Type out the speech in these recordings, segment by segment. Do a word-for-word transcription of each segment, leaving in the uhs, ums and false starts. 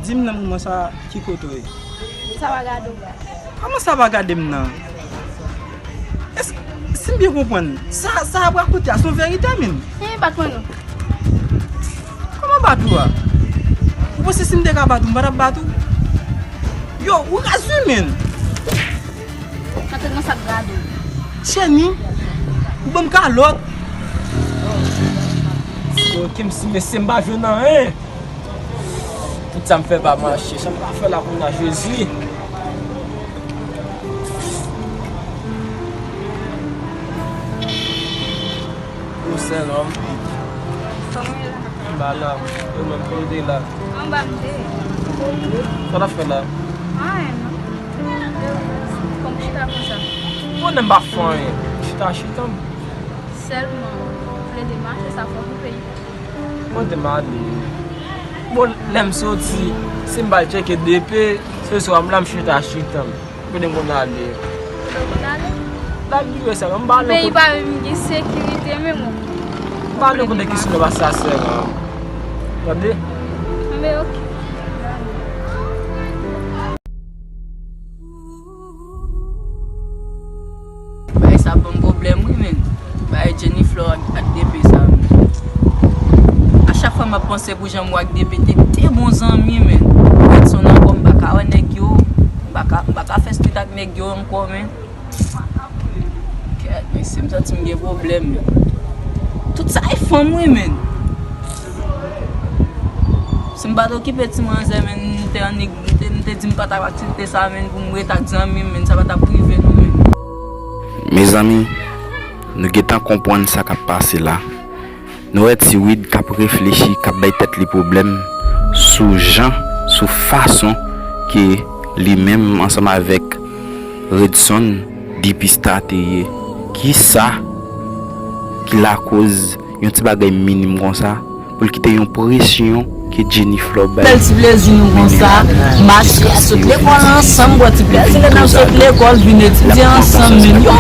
Di m nan moman sa a, ki kote w ye? Sa pa gade w. Kòman sa pa gade m nan? Èske, si m byen konprann, sa, sa ap rakonte a, se yon verite, menm? Hen, bat mwen non. Kòman bat ou a? Ou panse si m te ka bat ou, m pa t ap bat ou? Yo, ou raz wi, menm. Antre nan sa k gade w. Jenny, ou ban m kalòt. Ok, m si mesye m pa jwenn anyen. Tout sa m fè pa mache. Sa m ka fè la kounye a, Jezi? Ou se lòm. Kòman w ye la? M pa la. Ou menm, kote w te la? Anba m te ye. Sa w t ap fè la? Anyen non. Kòm chita konsa. Konnen m pa fè anyen. Chita, chita m. Sèlman, plede mache, sa fè w koupe. Mande m ale. Bon, lè m soti, si m ba l tcheke depe, se swa m la m chita chita m. Kote m konn ale? Kote w konn ale? L ap vive sa, m pa ale. Peyi pa menm gen sekirite menm. M pa ale kote ki sou nan pase a sèlman. Tande? Anben, ok. Bagay sa ban m pwoblèm wi, menn. Bagay Jennifer ak, ak D P sa, menn. A chak fwa m ap panse pou jan mwen ak D P te, te bon zanmi, menn. Redson ankò, m pa ka wè nèg yo. M pa ka, m pa ka fè street ak nèg yo ankò, menn. Kèt, mesye, m santi m gen pwoblèm, menn. Tout sa e fanm wi, menn. Si m pa t okipe ti manzè, menn, m te annik, m te, m te di m pa t ap aktivite sa, menn, pou m ret ak zanmi m, menn, sa pa t ap rive non, menn. Mezanmi, nou gentan konprann sa k ap pase la. Nou wè Ti Wid k ap reflechi, k ap bay tèt li pwoblèm sou jan, sou fason ke li menm ansanm avèk Redson, D P Star te ye. Kisa ki lakoz yon ti bagay minim konsa pou l kite yon presyon ke Jennifer bay? Bèl ti plezi nou konsa, mache, sot lekòl ansanm, bwè ti plezi lè n ap sot lekòl, vin etidye ansanm, menn. Yo,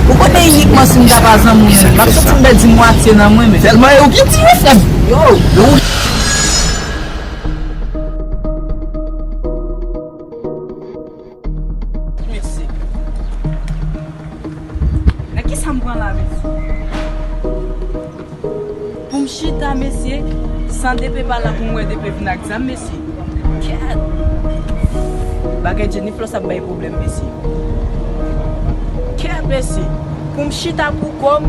ou konnen inikman si m ta pa zanmi w, menn, m ap santi m pèdi mwatye nan mwen, menn. Tèlman yo gen ti yo, frè m. Yo, yo. Mesye. Nan kisa m pran la, mesye? Pou m chita, mesye, san D P pa la, pou m wè D P vin ak zam, mesye. Kèt! Bagay Jennifer sa ap bay pwoblèm, mesye. Kèt, mesye! Pou m chita pou kò m,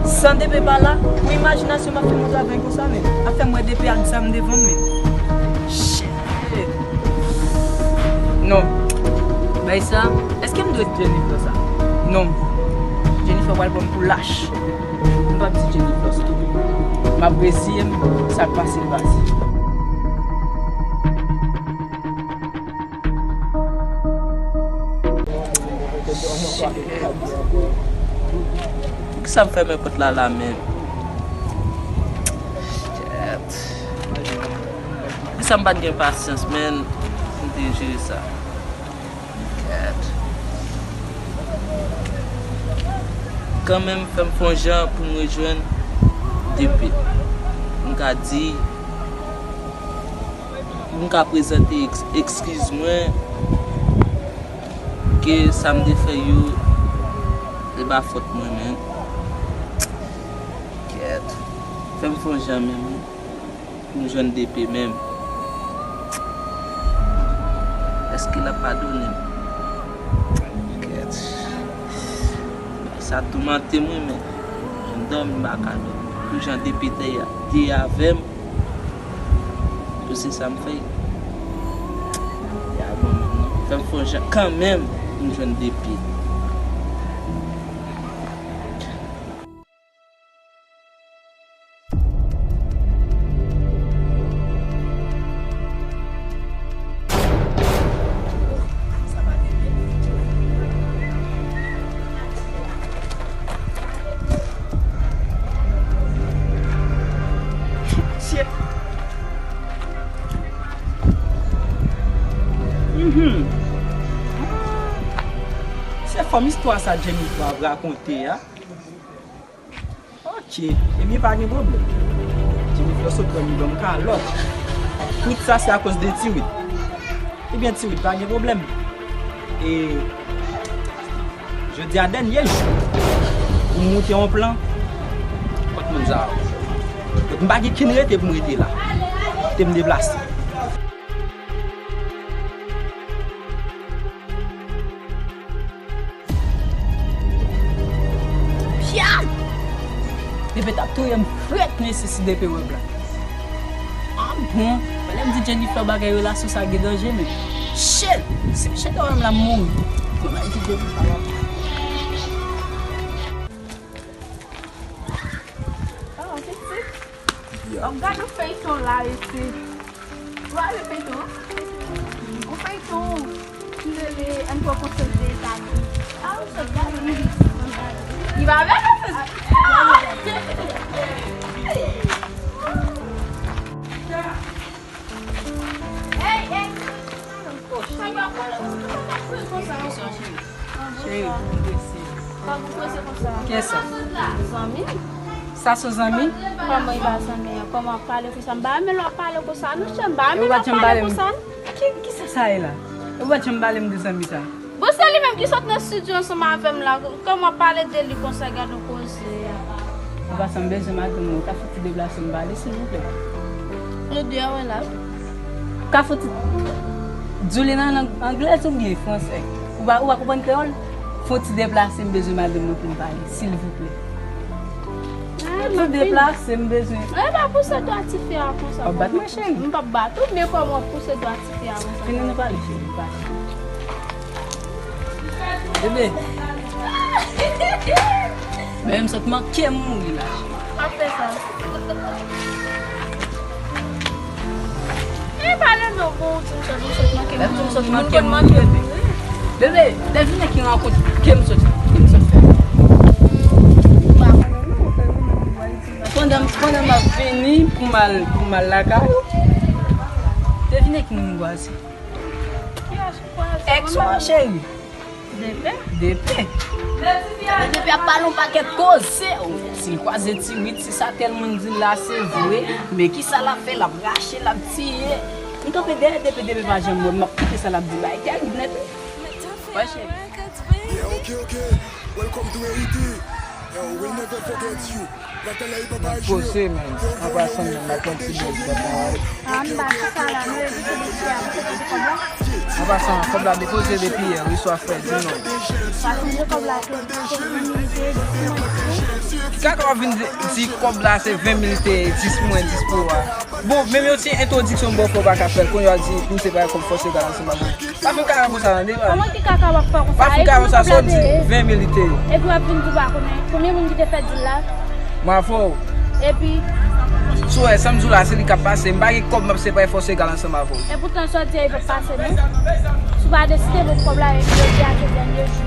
san D P pa la, pou imajinasyon m ap fè m yon travay konsa, menn. Ap fè m wè D P ak zam devan m, menn. Shit! Non. Bay sa, èske m dwe di Jennifer sa? Non. Jennifer pral pran m pou lach. M p ap di Jennifer sa. M ap reziye m, sa k pase l pase. Poukisa m fèmen pòt la la menm? Shit. Poukisa m pa t gen pasyans, menn, pou m te jere sa? Kèt. Kanmenm, fè m fè yon jan pou m rejwenn D P. Pou m ka di, pou m ka prezante eks-, ekskiz mwen ke sa m te fè yo, se pa fòt mwen, menn. Kèt. Fè m fè yon jan menm. Pou m jwenn D P menm. Èske l ap padone m? Kèt. Sa toumante m wi, men m dòmi, m pa ka dòmi. Pou jan D P te ye avè m, pou se sa m fè. Ya bon menm non. Fè m fè yon jan kanmenm pou m jwenn D P. Mhm. Se fanm istwa sa Jennifer ap rakonte a. Ok, ebyen pa gen pwoblèm. Jennifer sot pran li ban m kalòt. Tout sa se akoz de Tiwit. Ebyen, Tiwit, pa gen pwoblèm. E jodi a dènye jou pou m moute yon plan kont moun sa yo. Donk, m pa gen ken rete pou m rete la. Te m deplase. Pyat! Depe t ap touye m frèt, mesye, si depe wè blan. Ah bon, fò lè m di Jennifer bagay relasyon sa gen danje, men shit! Si misye ta wè m la, m mouri. Mwen pa di Jennifer. Oh, pitit. W ap gade yon feyton la, isit. Ou gade feyton an? Yon feyton ki rele Ann pran konsèy de Etazini. A, ou sot gade, wi. Li pa bèl, an fèt. Hey, hey. Cheri, m prese. Kiyès sa? Zanmi. Sa se zanmi? Kòman li pa zanmi an? Kòman w ap pale konsa? M pa renmen lè w ap pale konsa, non, chè. M pa renmen lè w ap pale konsa. Ki, kisa sa ye la? Ou pa janm pale m de zanmi sa. Bon, se li menm ki sot nan estidyo ansanm avè m la. Kòman w ap pale de li konsa, gad yon koze. Ou pa sanble bezwen madanm ou, ou ka fouti deplase m pale, silvouplè. Nou de a wè la. Ou ka fouti di li nan lang anglè oubyen fransè. Ou pa, ou pa konprann kreyòl? Fouti deplase m bezwen madanm mwen pou m pale, silvouplè. Fouti deplase m bezwen. E pa pouse dwa tifi a konsa. W ap bat mwen, cheri? M p ap bat ou, men kòman w ap pouse dwa tifi a konsa? Vini nou pale, cheri, pale. Bebe. Men m sot manke mouri la. Pa fè sa. E pale non, bon, ou di m sot, m sot manke mouri. Lè m di m sot manke mouri, bebe. Bebe, lè vini ki rankontre, ke m sot, ke m sot fè. M pa konnen non, e ou menm ki wè l di m. Pandan, pandan m ap vini pou m al, pou m al lakay ou, te vini ki moun kwaze. Èks ou an, cheri? Depe. Depe. Depe ap pale yon pakèt koze. Si l kwaze Tiwit, si sa tèl moun di l la se vre, men kisa l ap fè? L ap rache, l ap tiye. M kanpe dèyè Depe, Depe pa janm wè m, m ap koute sa l ap di. Bagay tèrib nèt, wi. Wè, cheri. Yeah, okay, okay. Welcome to Haiti. Yo, we'll never forget you. N ap poze, men, an pasan, men, m ap pran ti bèz bèt la. Ah, m pa chita la, non, epi se mesye a, misye pèdi kòb la. An pasan, kòb la depoze depi yè, wi, swa frè, di non. Pa sonje kòb la, se, se ven mil te ye, dis mwen dis. Ki kaka w ap vin di, di kòb la se ven mil te ye, dis mwen dis pou ou a? Bon, menm yon ti entwodiksyon m ba w fè w pa ka fè l, kounye a w di pou m separe kòb fòse egal ansanm avè w. Pa fin kaka konsa, tande, man. Kòman ki kaka w ap fè konsa? Pa fin kaka konsa, sa w di, ven mil li te ye. Epi w ap vin di w pa konnen konbyen moun ki te fè dil la? Mwen avè w. Epi? Si w wè, sa m di w la, se li k ap pase. M pa gen kòb m ap separe fòse egal ansanm avè w. Epoutan, sa w di a, li p ap pase, non. Si w pa deside ban m kòb la, epi jodi a se dènye jou.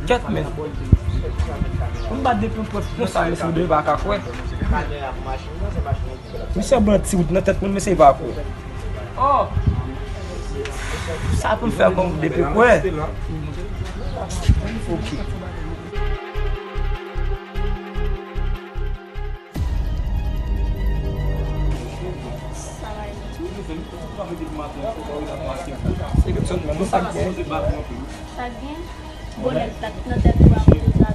Kèt, men. Pou m bat depi yon pòt konsa, mesye, w dwe pa ka kwè. Misye ban Tiwit nan tèt moun, mesye pa kwè. Oh! Sa pou m fè kon Depe kwè. Ok. Sa gen? Bonèt la, tout nan tèt ou a, pou tout la.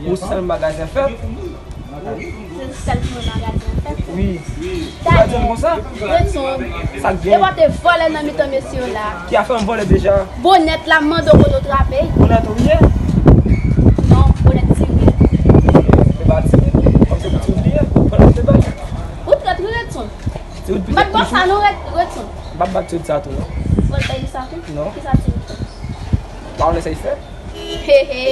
Ou sèl magazen fèt? Se sèl pou magazen fèt? Wi. Ou pa di m konsa? Sa gen? E pa te vòlè nan mitan mesye yo la. Ki a fè m vòlè deja? Bonèt la, m mande w kote w trape. Bonèt ou ye? Non, bonèt Tiwit. E pa Tiwit, kòm se pou Tiwit li ye, bonèt se bay. Ou trèt, wi, Redson. Tiwit pite toujou. M pa t ba w sa non, Redson. M pa t ba Tiwit sa tou, non. Ou pa t ba li sa tou? Non. Kisa Tiwit fè? Pa wè sa l fè? He, he.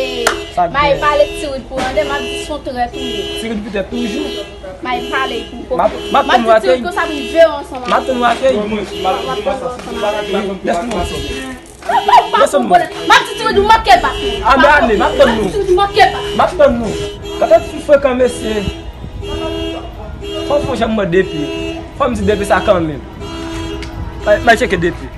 Mayi pale Tiwit pou tande, m ap di se yon trèt ou ye. Tiwit pite toujou. Mayi pale pou kòk. M ap tann w akèy. M ap di Tiwit konsa pou l veye w ansanm avè w. M ap tann w akèy. M ap tann w ansanm avè w. Lèse m. M ap di Tiwit ou manke bat mwen. A, men ale, m ap tann nou. M ap di Tiwit ou manke bat. M ap tann nou. Gade ti frekan mesye. Fò w fè yon jan mwen de pye. Fò m di de pye sa kanmenm. Bay, bay tcheke de pye.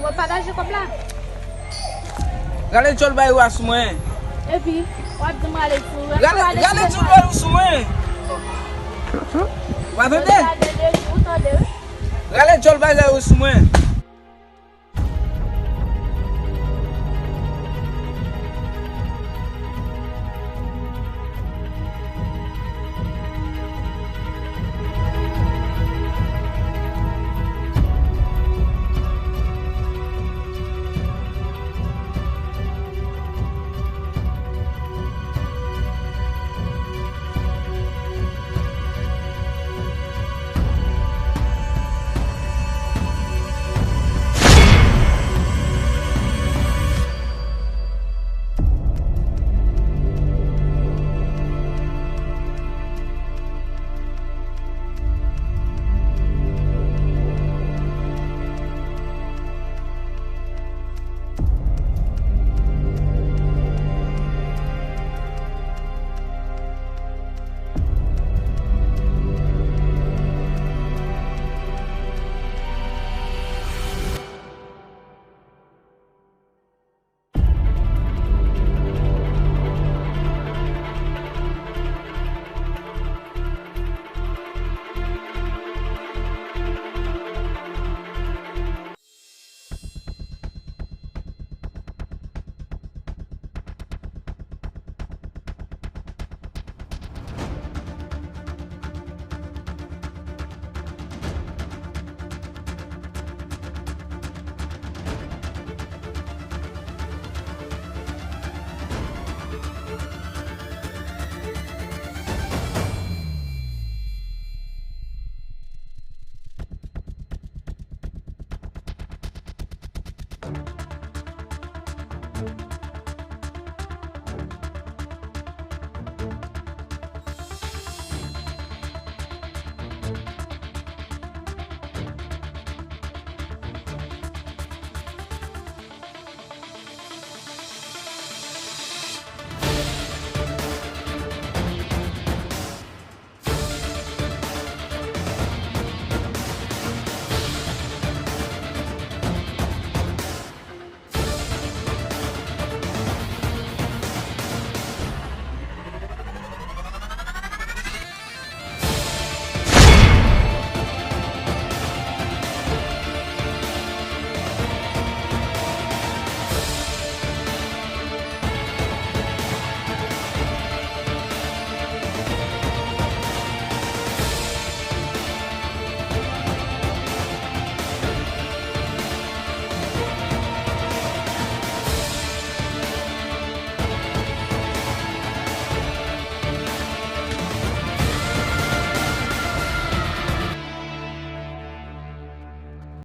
Ou pa pataje kòb la? Rale djòl bay ou a sou mwen. Epi, w ap di m rale sou ou. Rale, rale djòl bay ou sou mwen. Ou pa tande? Ou tande, wi. Rale djòl bay ou sou mwen.